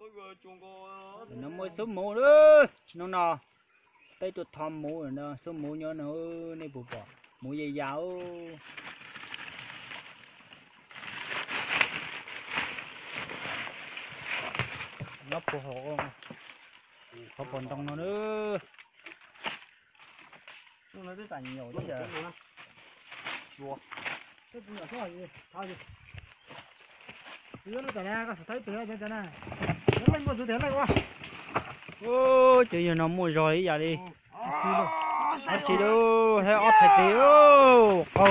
No muaj xub muv lawm, hnub no peb tuaj thov muv no, xub muv nyob no, nej puas pom muv ya ya. Nyob puag hauv qhov pos ntoo no na. Cov yawg no muaj zog ib yam li. Ab tsi lauj, ob txhais tes qaug.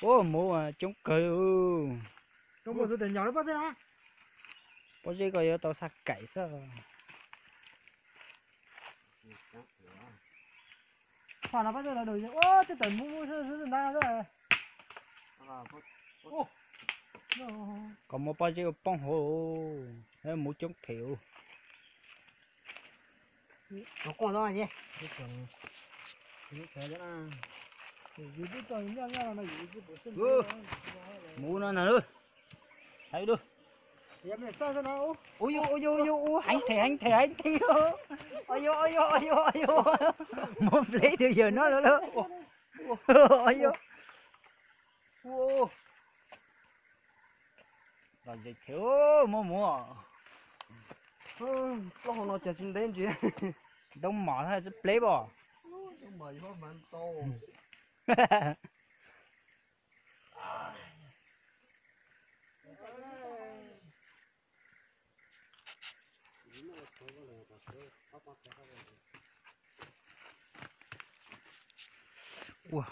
Ua muv coob kawg. Pob zeb koj yuav tau xav kaim xwb. Koj muab pob zeb ua poob hauv, muv coob them. Muv no na, hais lus. Ua yuav ua yuav ua heev them heev them heev them. Ua yuav ua yuav ua yuav, muv pleb twg yawg no lawm lauj. Ua yuav. Los zem them, muaj muv. Plaub hau no cas tsis ntev ntsis. Ntoo mom thiab tsis pleb pom. Ua,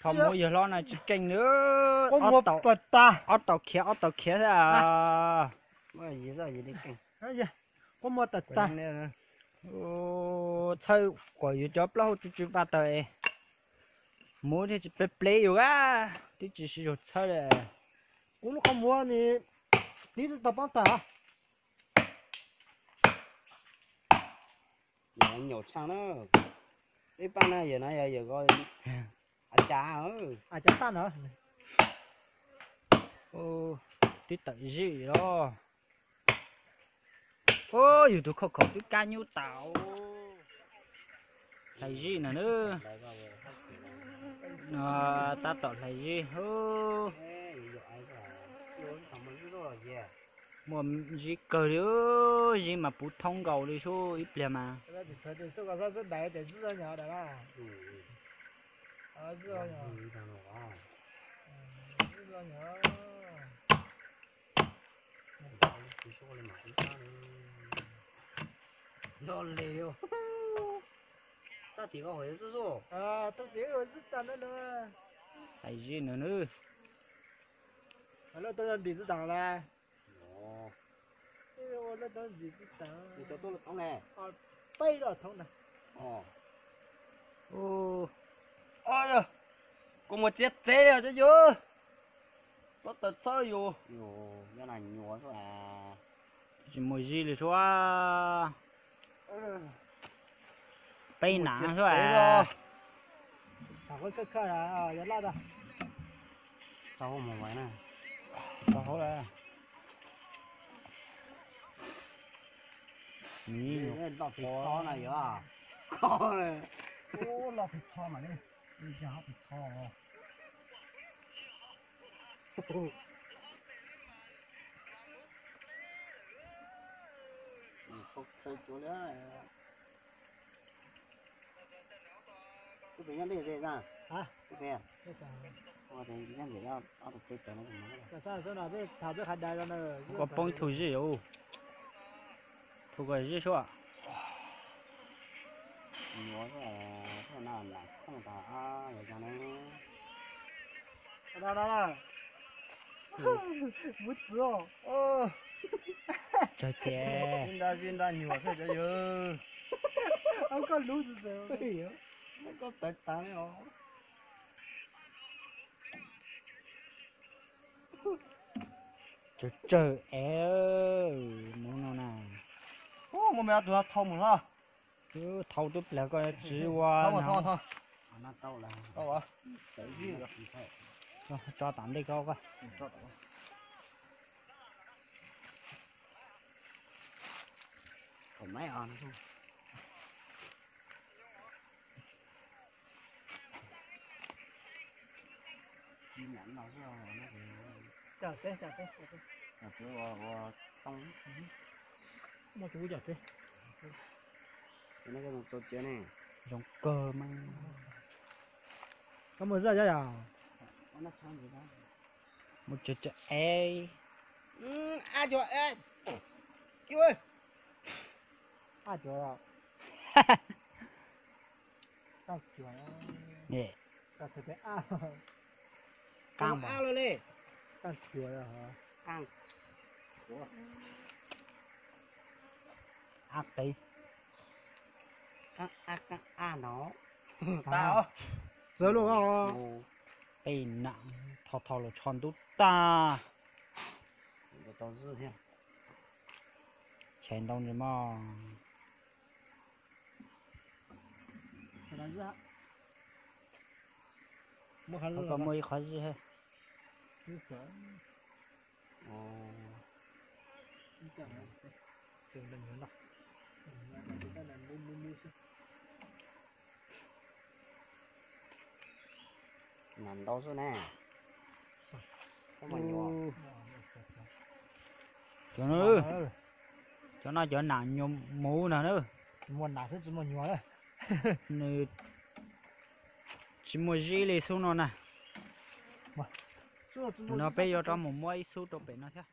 Thov muv yawg hlob no tsis keej li. Ob tau khiav, ob tau khiav xwb. Txhawj kom yus cov plaub hau tsw tsw npaj tawg, muv thiaj tsis pleb pleb yus a, twb tsis sib zog txhawj li. Kuv lub qhov muag ni, tib twb tau poob tag. Nyaum tshaj na, ib pab na yawg na yog yawg ko, a cas, a cas taj no. Twb tawm zij los. Yus tus khauj khaum twb kab nyub tas. Hlais zij no na. Tab tom hlais zij. Muaj zij kawg li, zij mas puv thoob nkaus li sub ib pliag mas. Nco le, sab tim ko hais xwb xwb. Hlais zij no na. Lawv tau ntim txij tas lawm. Peb los thoob na. Kuv mus txiav txev os cov yawg. Txhob tawm txhawj yus. Tsis muaj zij li sua. Peb nam xwb. Loj pes tsho na yog. Loj pes tsho mas li, yog pes tsho. Tus pem nyob deb deb na. Tus pem. Tus pem nyob deb, ob tug pem tawm no. Koj poob ib tug zij, thaum koj zij suab. Yuav na, lam khooj tas yog cov ne. Muv txwv os. Tsawg tiag. Ib nrab zij nrab nyuam xwb cov yawg. Koj lub txwv txwv. Koj tawv tas li os. Tsawg tsawg es mus no na. Muaj me tus thau mus hlo. Twb thau twb pliag koj tsis ua no. Tso tom ntej koj. Muaj cov tau txiav ne. Zoo kawg mas. Koj muaj zaj yog? Muaj cov cov es. Ab cuag, ab cuag, ab cuag, ab cuag, ab qis, ab no. Peb nam thau thau los tsho ntub tag. Chais ntau ntsis mog. Koj muaj ib qhov zij. Nam ntau xwb ne. Cov no, cov no cov nam nyuam muv no na. Nws tsis muaj zib li xub no na. No peb yuav rov mus muab ib xub rau pem no thiab.